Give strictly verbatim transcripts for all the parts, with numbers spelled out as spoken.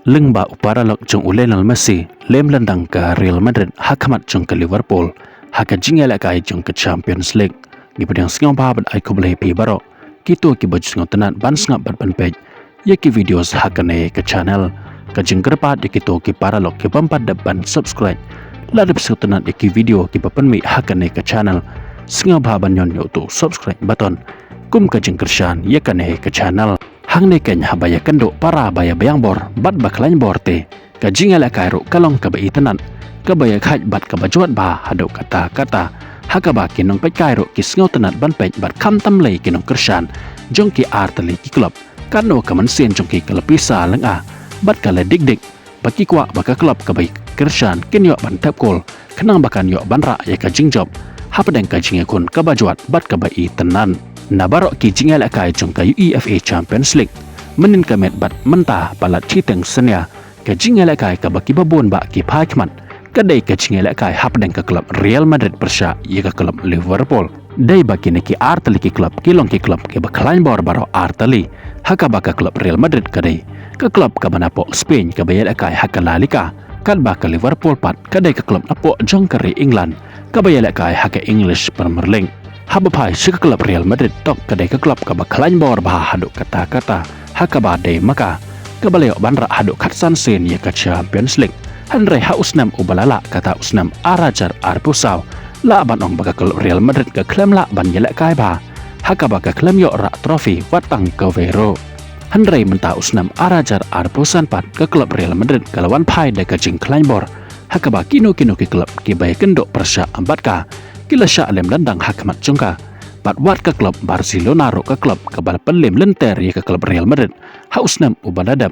Lyngba u paralok jong u Lionel Messi, lem lyndang ka Real Madrid ha khmat jong ka Liverpool ha ka jingïalehkai jong ka Champions League. Ngi pdiang sngewbha bad ai khublei phi baroh kito kiba ju sngewtynnat ban sngap bad ban peit ïa ki videos ha kane ka channel. Ka jingkyrpad ïa kito ki paralok ki bym pat dep ban subscribe, lada phi sngewtynnat ïa ki video kiba pynmih ha kane ka channel, sngewbha ban ñion ïa uto u subscribe button kum ka jingkyrshan ïa kane ka channel. Hangne keiñ haba ïakynduh para ba ïabiang bor bad ba khlaiñ bor te, ka jingïalehkai ruh ka long kaba itynnat, kaba ïakhaid bad kaba jwat bha haduh katta katta, ha kaba ki nongpeitkai ruh ki sngewtynnat ban peit bad khamtam lei ki nongkyrshan jong ki artylli ki klub. Katno ka mynsiem jong ki ka la pisa lynga bad ka la dik dik, ba ki kwah ba ka klub kaba ki kyrshan kin ïoh ban thep kol khnang ba kan ïoh ban rah ïa ka jingjop hapdeng ka jingïakhun kaba jwat bad kaba itynnat. Na baroh ki jingïalehkai jong ka UEFA Champions League mynhynnin ka miet bad mynta palat shiteng synñia, ka jingïalehkai kaba kiba bun bah ki phai khmat ka dei ka jingïalehkai hapdeng ka klub Real Madrid pyrshah ïa ka klub Liverpool. Dei ba kine ki artylli ki klub ki long ki klub kiba khlaiñ bor baroh artylli, ha kaba ka klub Real Madrid ka dei ka klub kaba napoh Spain kaba ïalehkai ha ka La Liga, katba ka Liverpool pat ka dei ka klub napoh jong ka ri England kaba ïalehkai ha ka English Premier League. Haba phai sha ka klub Real Madrid toh ka dei ka klub kaba khlaiñ bor bha haduh katta katta, ha kaba dei ma ka kaba la ïoh ban rah haduh khatsan sien ïa ka Champions League. Hynrei ha u snem uba la lah, kata u snem ar hajar arphew saw, lah ban ong ba ka klub Real Madrid ka khlem lah ban ïalehkai bha, ha kaba ka khlem ïoh rah trophy wat tang kawei ruh. Hynrei mynta u snem ar hajar arphew san pat ka klub Real Madrid ka la wan phai da ka jingkhlaiñ bor, ha kaba kino kino ki klub kiba ïakynduh pyrshah bad ka ki la shah lem lyndang ha khmat jong ka. Bad wat ka klub Barcelona ruh, ka klub kaba la pynlem lynter ïa ka klub Real Madrid ha u snem uba la dep,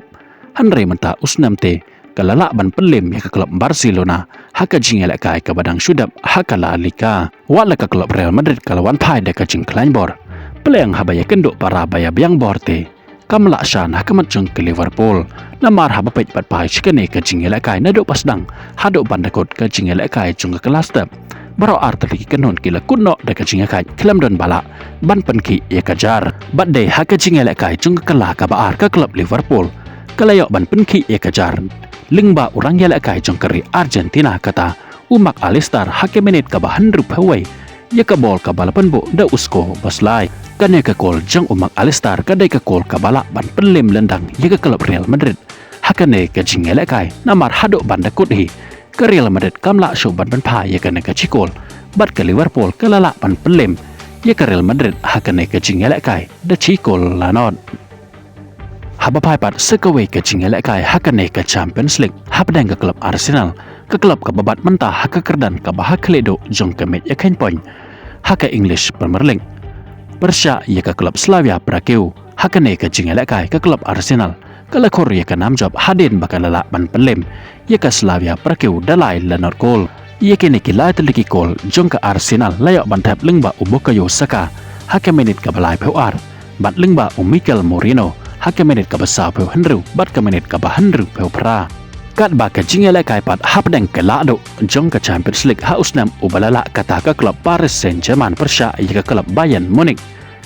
hynrei mynta u snem te ka la lah ban pynlem ïa ka klub Barcelona ha ka jingïalehkai kaba dang shu dep ha ka La Liga. Wat la ka klub Real Madrid ka la wan phai da ka jingkhlaiñ bor, pyrshah haba ïakynduh para ba ïabiang bor te kam lah shan ha khmat jong ka Liverpool. Namar haba peit pat phai sha kane ka jingïalehkai naduh ba sdang haduh ban da kut ka jingïalehkai jong ka kylla step, baroh artylli ki kynhun ki la kut noh da ka jingïakhaid khlem don ba lah ban pynkhih ïa ka jar. Bad dei ha ka jingïalehkai jong ka kylla kaba ar ka klub Liverpool ka la ïoh ban pynkhih ïa ka jar lyngba u rangïalehkai jong ka ri Argentina, kata u Mac Allister ha ka minit kaba hynriewphew wei, ïa ka bol kaba la pynbuh da u Szoboszlai. Kane ka kol jong u Mac Allister ka dei ka kol kaba lah ban pynlem lyndang ïa ka klub Real Madrid ha kane ka jingïalehkai, namar haduh ban da kut hi ka Real Madrid kam lah shuh ban pynphai ïa kane ka jingkol, bad ka Liverpool ka la lah ban pynlem ïa ka Real Madrid ha kane ka jingïalehkai da jingkol la not. Haba phai pat sha kawei ka jingïalehkai ha kane ka Champions League hapdeng ka klub Arsenal, ka klub kaba bat mynta ha ka kyrdan kaba ha khlieh duh jong ka miej ïakheiñ point ha ka English Premier League, pyrshah ïa ka klub Slavia Prague. Ha kane ka jingïalehkai ka klub Arsenal ka la khur ïa ka nam jop hadien ba ka la lah ban pynlem ïa ka Slavia Prague da lai la not kol. Ïa kine ki lai tylli ki kol jong ka Arsenal la ïoh ban thep lyngba u Bukayo Saka ha ka minit kaba laiphew ar, bad lyngba u Mikel Merino ha ka minit kaba sawphew hynriew bad ka minit kaba hynriewphew phra. Katba ka jingïalehkai pat hapdeng ka kylla duh jong ka Champions League ha u snem uba la lah, kata ka klub Paris Saint-Germain pyrshah ïa ka klub Bayern Munich.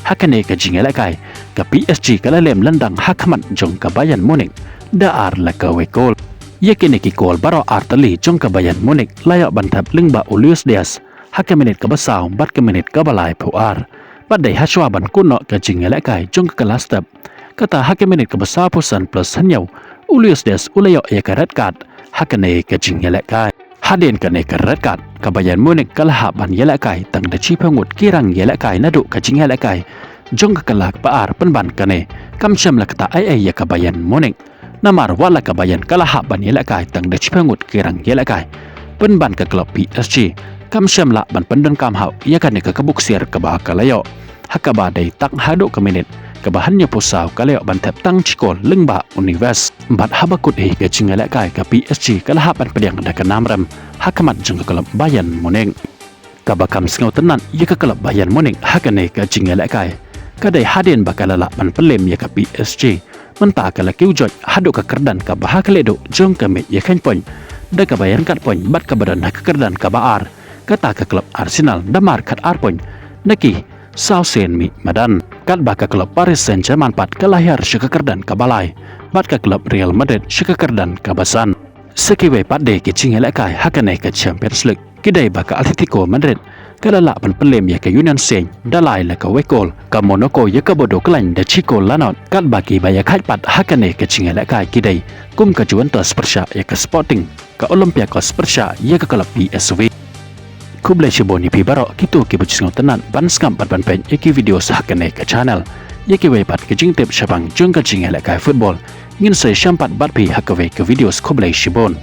Ha kane ka jingïalehkai ka P S G ka la lem lyndang ha khmat jong ka Bayern Munich da ar la kawei kol. Ïa kine ki kol baroh artylli jong ka Bayern Munich la ïoh ban thep lyngba u Luis Diaz ha ka minit kaba saw bad ka minit kaba laiphew ar. Bad dei hashwa ban kut noh ka jingïalehkai jong ka kylla step, kata ha ka minit kaba sawphew san plus hynñiew, u Luis Diaz u la ïoh ïa ka red card ha kane ka jingïalehkai. Hadien kane ka red card ka Bayern Munich ka la hap ban ïalehkai tang da shiphew ngut ki rangïalehkai naduh ka jingïalehkai jong ka kylla kaba ar, pynban kane kam shym la ktah ei ei ïa ka Bayern Munich. Namar wat la ka Bayern ka la hap ban ïalehkai tang da shiphew ngut ki rangïalehkai, pynban ka klub P S G kam shym lah ban pyndonkam hok ïa kane ka kabu ksiar kaba ka la ïoh, ha kaba dei tang haduh ka minit kaba hynñiewphew saw ka la ïoh ban thep tang shi kol lyngba u Neves. Bad haba kut hi ka jingïalehkai ka P S G ka la hap ban pdiang da ka nam rem ha khmat jong ka klub Bayern Munich. Kaba kam sngewtynnat ïa ka klub Bayern Munich ha kane ka jingïalehkai ka dei hadien ba ka la lah ban pynlem ïa ka P S G, mynta ka la kiew joit haduh ka kyrdan kaba ha khlieh duh jong ka miej ïakheiñ point da kaba ïaryngkat point bad kaba don ha ka kyrdan kaba ar, kata ka klub Arsenal da mar khatar point na ki saw sien mih madan. Katba ka klub Paris Saint-Germain pat ka la hiar sha ka kyrdan kaba lai bad ka klub Real Madrid sha ka kyrdan kaba san. Sa kiwei pat de ki jingïalehkai ha kane ka Champions League, ki dei ba ka Atletico Madrid ka la lah ban pynlem ïa ka Union Saint da lai la ka wei kol, ka Monaco ïa kaba dei khlaiñ da shi kol la nod, katba kiba ïakhaid pat ha kane ka jingïalehkai ki dei kum ka Juventus pyrshah ïa ka Sporting, ka Olympiacos pyrshah ïa ka klub P S V. Khublei shibun ïa phi baroh kito kiba ju sngewtynnat ban sngap bad ban peit ïa ki video ha kane ka channel. Ïa kiwei pat ki jingtip shaphang jong ka jingïalehkai football, ngin sa ïashem pat bad phi ha kawei ka video. Khublei shibun.